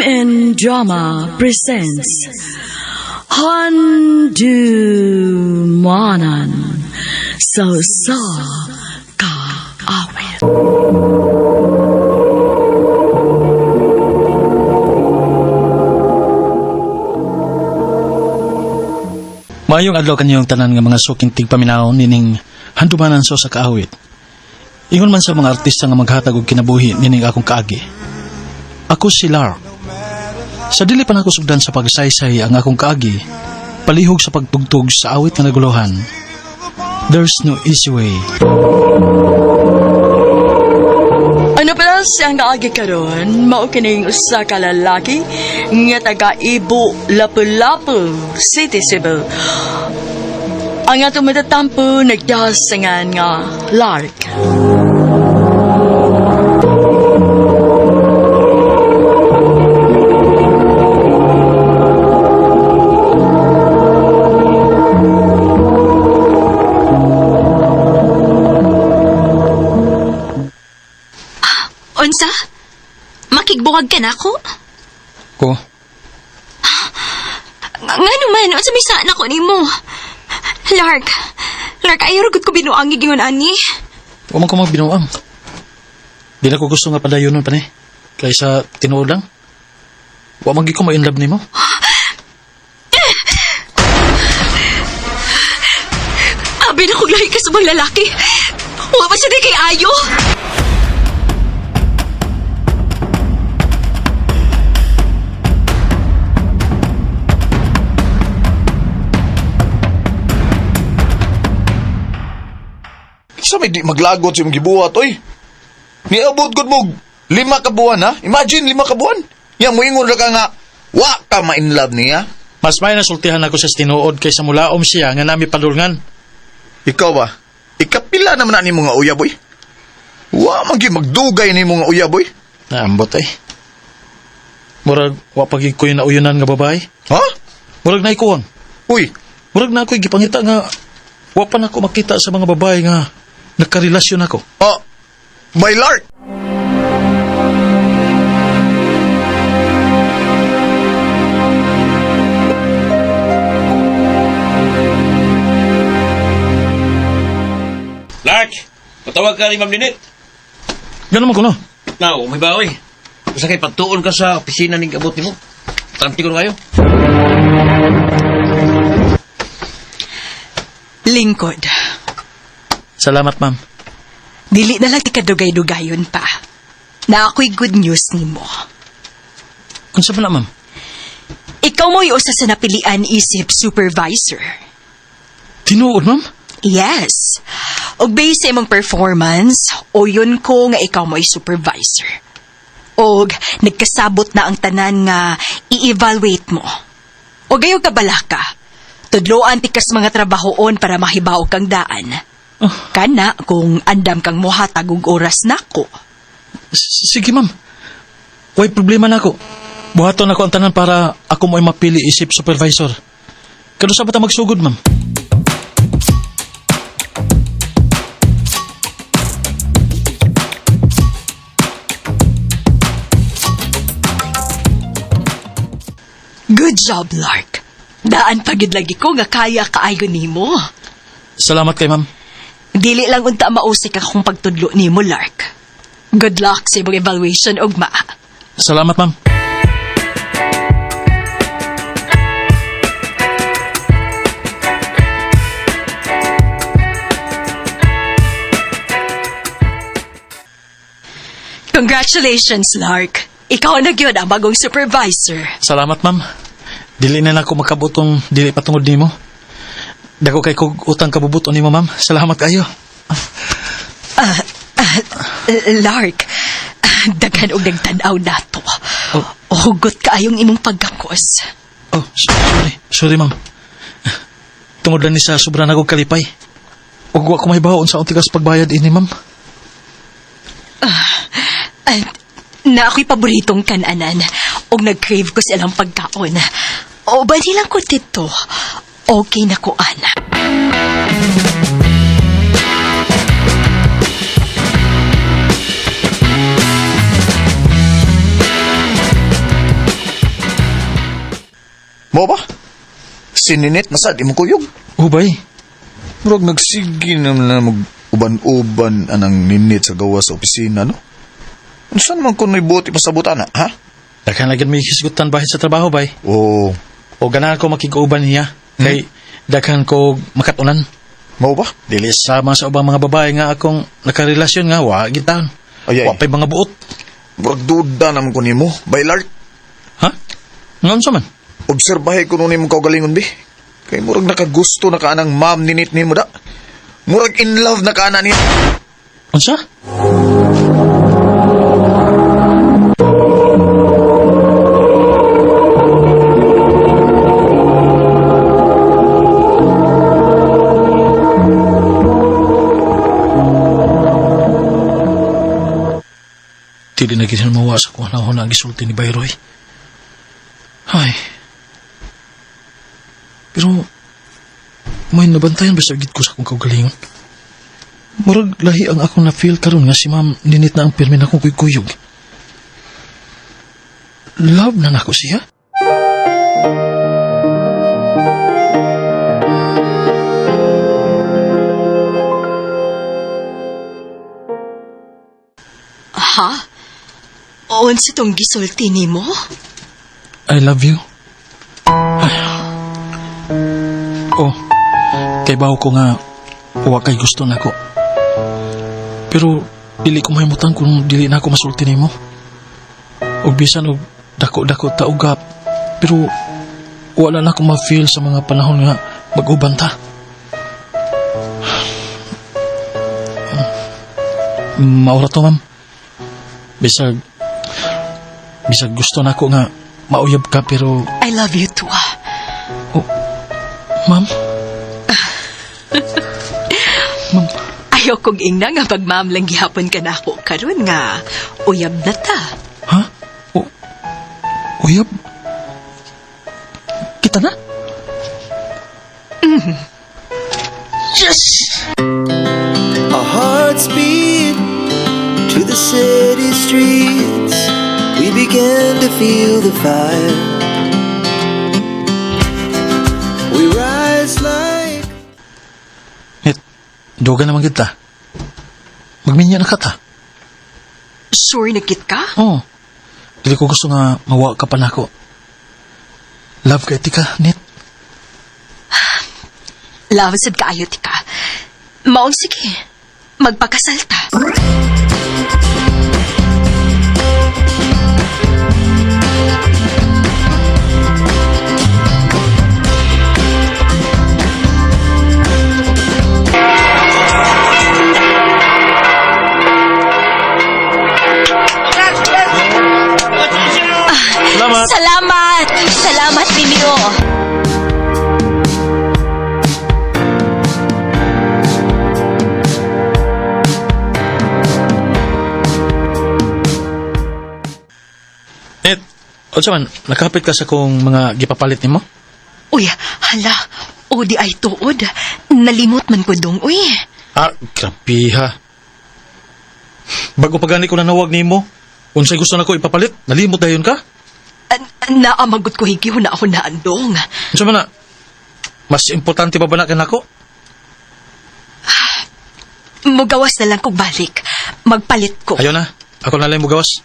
MN Drama presents Handumanan sa Usa Ka Awit. Maayong adlaw kanyong tanan nga mga suking tigpaminaw nining handumanan sa usa ka awit. Ingon man sa mga artista nga maghatag og kinabuhi nining akong kaagi. Ako si Lark. Sa dili pa nako sugdan sa pagsaysay ang akong kaagi, palihog sa pagtugtog sa awit nga naguluhan. There's no easy way. Ano pala siyang kaagi karon? Mao kining usa ka lalaki nga taga Ibo, Lapu-Lapu City, Cebu. Ang atong matatampo nagdasangan nga Lark. Unsa? Makigbuwag ka na ako? Ko, Nga naman, unsa may saan ako nimo? Lark, Lark, ayaw rugod ko binuang gigingon ani. wa man ko magbinuang. Di na ko gusto nga padayonon pa ni. Kaysa tinuod lang. Wa man gyud ko ma-inlove nimo. Abi na kong lahi ka sa mga lalaki. Wa pa siya di kay ayo. Sa may di maglagot sa imong gibuhat, oy. Niabot gud mo 5 ka buwan, ha? Imagine, 5 ka buwan. Ya, muingon ra ka nga, wa ka ma-in love niya. Mas may nasultihan ako sa tinuod kaysa mulaom siya nga nami padulngan. Ikaw ba? Ikapila naman na ni mga uyab, oy. Wa man gyud magdugay ni mga uyab, oy. Naambot eh. Murag, wa pagig ko yung nauyunan nga babae. Ha? Murag naikuwang. Uy, Murag na ako'y gipangita nga wa pa nako makita sa mga babae nga nagkarelasyon ako. oh, by Lark. Lark, patawag ka ni Ma'am Ninit. Ganun man ko no. Now, may baoy. Basta kay pagtuon ka sa opisina ning abot nimo. Tanti ko na kayo. Lingkod, Salamat ma'am. dili na lang ti kadugay-dugayon pa. Na ako'y good news nimo. Unsa pa na ma'am? Ikaw mo'y usa sa napilian isip supervisor. Tinuod ma'am? Yes. Og based sa imong performance, o yun ko nga ikaw mo'y supervisor. Og nagkasabot na ang tanan nga i-evaluate mo. O gayo ka balaka. Tudloan ti kas mga trabahoon para mahibaw kang daan. Oh. Kana kung andam kang mohatag og oras nako. Sige ma'am. Way problema na ako. Buhaton ako ang tanan para ako mo'y mapili isip supervisor. Kano sa ba ta magsugod ma'am? Good job, Lark. Daan pagid lagi ko nga kaya kaayo nimo. Salamat kay ma'am. Dili lang unta mausik akong pagtudlo nimo, Lark. Good luck sa imong evaluation ugma. Salamat ma'am. Congratulations, Lark. Ikaw na gyud ang bagong supervisor. Salamat, ma'am. Dili na nako makabot kung dili patungod nimo. Dako kay kog utang kabubuton nimo, ma'am. Salamat kayo. Lark, daghan og nagtan-aw nato. Oh. Hugot kaayong imong paggakos. Oh, sorry. Sorry, ma'am. Tungod lang ni sa sobra na kog kalipay. Ug wa ko mahibaw unsa unti kas pagbayad ini, ma'am. Na ako'y paboritong kananan og nag-crave ko sa ilang pagkaon. O ba lang ko dito? Okay na ko, ana. Mo ba? Sininit na sad imong kuyog. Ubay. Murag nagsige naman na mag uban-uban anang ninit sa gawas sa opisina, no? Unsa naman kuno'y buot ipasabutan na, ha? Daghan lagi may hisgutan bahit sa trabaho bay. Oh, O ganahan ko makig-uban niya. Kay daghan ko makatunan. mao ba? Dili sama sa ubang mga babae nga akong nakarelasyon nga wa gitaon. Ay, ay. Wa pa'y mga buot. Murag duda naman ko nimo, Baylark. Ha? Ngon sa man? Obserbahe ko nun imong kaugalingon, bi. Kay murag nakagusto na ka anang ma'am ninit nimo da. Murag in love na ka ana niya. Unsa? Dili na gid mawa sa kuha na ang gisulti ni Bayroy. Ay. Pero may nabantayan ba sa gid ko sa akong kaugalingon? Murag lahi ang akong na-feel karon nga si ma'am ninit na ang pirmi na akong kuykuyog. Love na nako siya. Ha? Unsa tong gisulti nimo? I love you. Ay. Oh, kay bawo ko nga wa kay gusto nako. Pero dili ko mahimutan kung dili na ako masulti nimo. Og bisan og dako-dako ta ugap, pero wala na akong ma-feel sa mga panahon nga mag-uban ta. Maura to, ma'am. Bisag bisag gusto nako nga mauyab ka pero I love you too. ah. ma'am, ma'am, Ayaw kong ingna nga pag ma'am lang gihapon ka na ako karon nga uyab na ta. ha? O, uyab? Kita na? Yes! Our hearts beat to the city streets. We began to feel the fire. We rise like Net, duga naman kita. Magminya na ka ta. Sure na kit ka? Oo. Dili ko gusto nga mawa ka pa nako. Love kay tika, Net. Love sad kaayo ti ka. Maong sige. Magpakasal ta. Salamat. Salamat! Salamat ninyo! Net, unsa man, nakapit ka sa kong mga gipapalit nimo? Uy, hala. O di ay tuod. Nalimot man ko dong, uy. Ah, grabe ha. Bago pa gani ko nanawag nimo, unsay gusto nako ipapalit, nalimot dayon ka? Naamagot ko higih na ako naandong. Unsa man na? Mas importante pa ba na kanako? Mugawas na lang kog balik. Magpalit ko. Ayo na, ako na lang mugawas.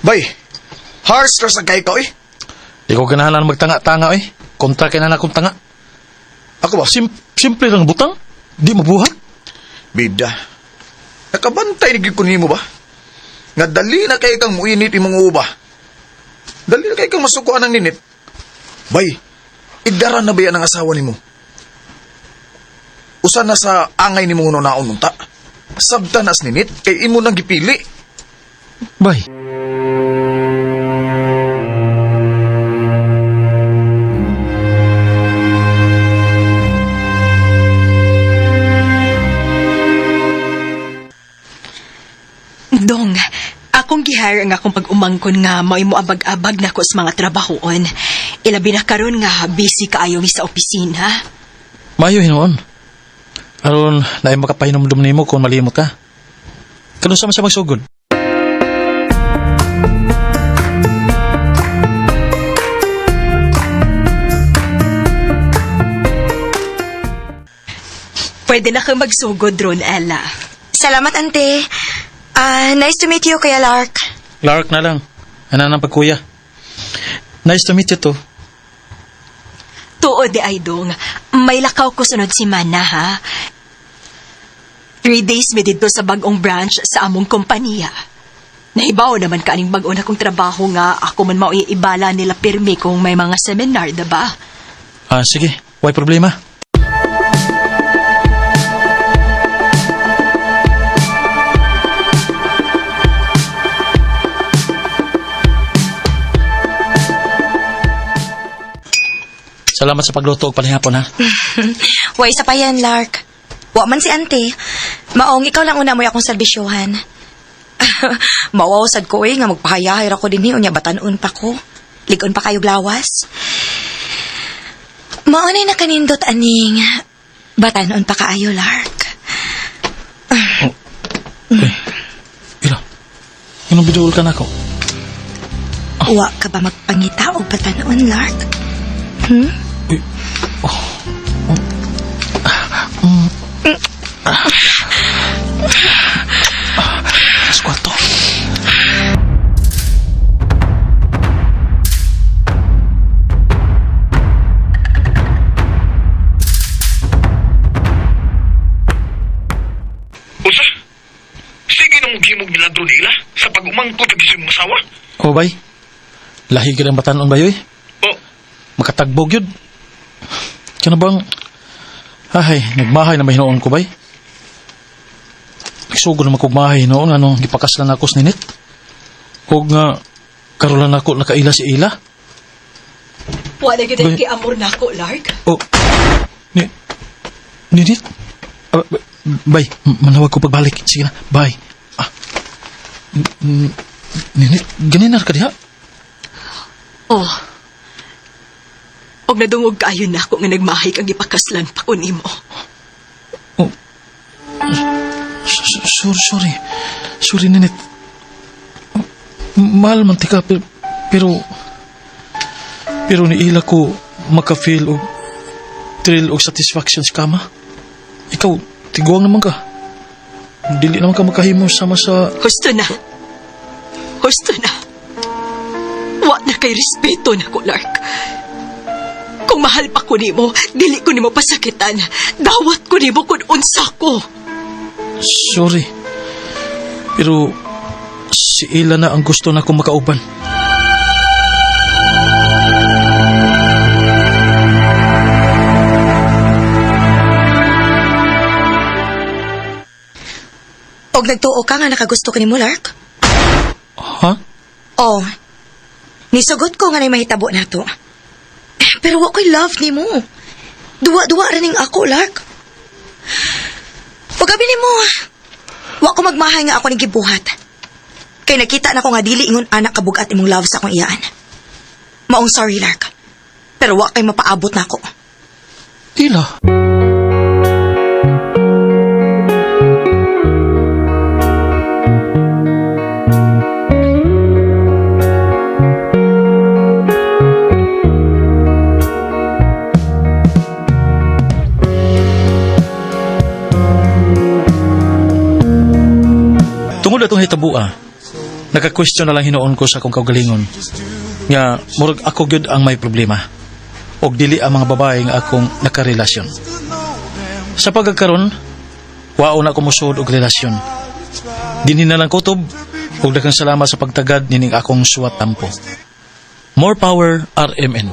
Bay, harsh ka sa kay ka, oy. Di ko ganahan magtanga-tanga eh. Kontra kay na akong tanga. Ako ba? Simple lang butang. Di mabuhat. Bida. Nakabantay ni gyud ko nimo ba? Nga dali na kay kang muinit imong uba. Dali na kay kang masukuan ang ninit. Bay, idara na ba yan ang asawa nimo? Usa na sa angay nimo naon unta. Sabta na as ninit kay imo nang gipili. Bay. Dong, akong gihire ang akong pag-umangkon nga mao'y moabag-abag nako sa mga trabahoon. Ilabi na karon nga busy kaayo mi sa opisina. Mayo hinuon. Aron naay makapahinumdum nimo kung malimot ka. Kanus-a man siya magsugod? Pwede na kang magsugod ron, Ella. Salamat, ante. Ah, nice to meet you, Kuya Lark. Lark na lang. Ana nang pagkuya. Nice to meet you too. Tuod diay dong. May lakaw ko sunod semana, ha? 3 days mi didto sa bagong branch sa among kompanya. Nahibaw naman ka aning bag-o na kong trabaho nga ako man mao iibala nila pirmi kung may mga seminar, diba? Ah, sige. Way problema. Salamat sa pagluto og panihapon ha. Way isa pa yan, Lark. Wa man si ante. Maong ikaw lang una mo akong serbisyuhan. Mawaw sad ko eh, nga magpahayahay ra ko dinhi unya batan-on pa ko. Ligon pa kayo glawas. Mao nay nakanindot aning batan-on pa kaayo, Lark. Ila. Inong biduol ka nako. Wa ka ba magpangita og batan-on, Lark? Uy. Oh. Oh. Ah. Mm. Ah. Ah. Squato. Usa? Sige na mong himog milagro nila sa pag-umangkot sa gising masawa. Oh, bay. Lahi gid ang batan-on bay oy. Oh, Makatagbog yun. Kaya na bang... Ay, nagmahay na mahinoon ko bay. Nagsugo na makugmahay noon, ano, gipakaslan ako sa ninit. Huwag nga, karolan ako nakaila si Ila. Wala gid Bay- kay amor nako, Lark. Oh, ni, ninit? Ah, bay, manawag ko pagbalik. Sige na, bye. Ah, ninit, ganin na ka diha. Oh. Og nadungog kaayo nako nga nagmahay kang gipakaslan pa ko nimo. Oh. Sorry, sorry. Sorry, Ninit. Mahal man tika, pero niila ko maka-feel og thrill og satisfaction sa kama. Ikaw, tiguang naman ka. Dili naman ka makahimo sama sa... Husto na. Husto na. Wa na kay respeto nako, Lark. Kung mahal pa ko nimo, dili ko nimo pasakitan. Dawat ko nimo kung unsa ko. Sorry. Pero si Ila na ang gusto na akong makauban. Og nagtuo ka nga nakagusto ka nimo, Lark? Ha? Oh. Nisugot ko nga nay mahitabo nato. Pero wa ko'y love nimo. Duwa-duwa ra ning ako, Lark. Pagabi nimo, wa ko magmahay nga ako ning gibuhat. Kay nakita na ko nga dili ingon anak kabugat imong love sa akong iyaan. Maong sorry, Lark. Pero wa kay mapaabot nako. Ila. Tungod atong hitabua, naka-question na lang hinuon ko sa akong kaugalingon. Nga, murag ako gyud ang may problema. Og dili ang mga babae nga akong nakarelasyon. Sa pagkakaron, wao na ko mosuod og relasyon. Dinhi na lang kutob ug daghang salamat sa pagtagad nining akong suwat tampo. More power RMN.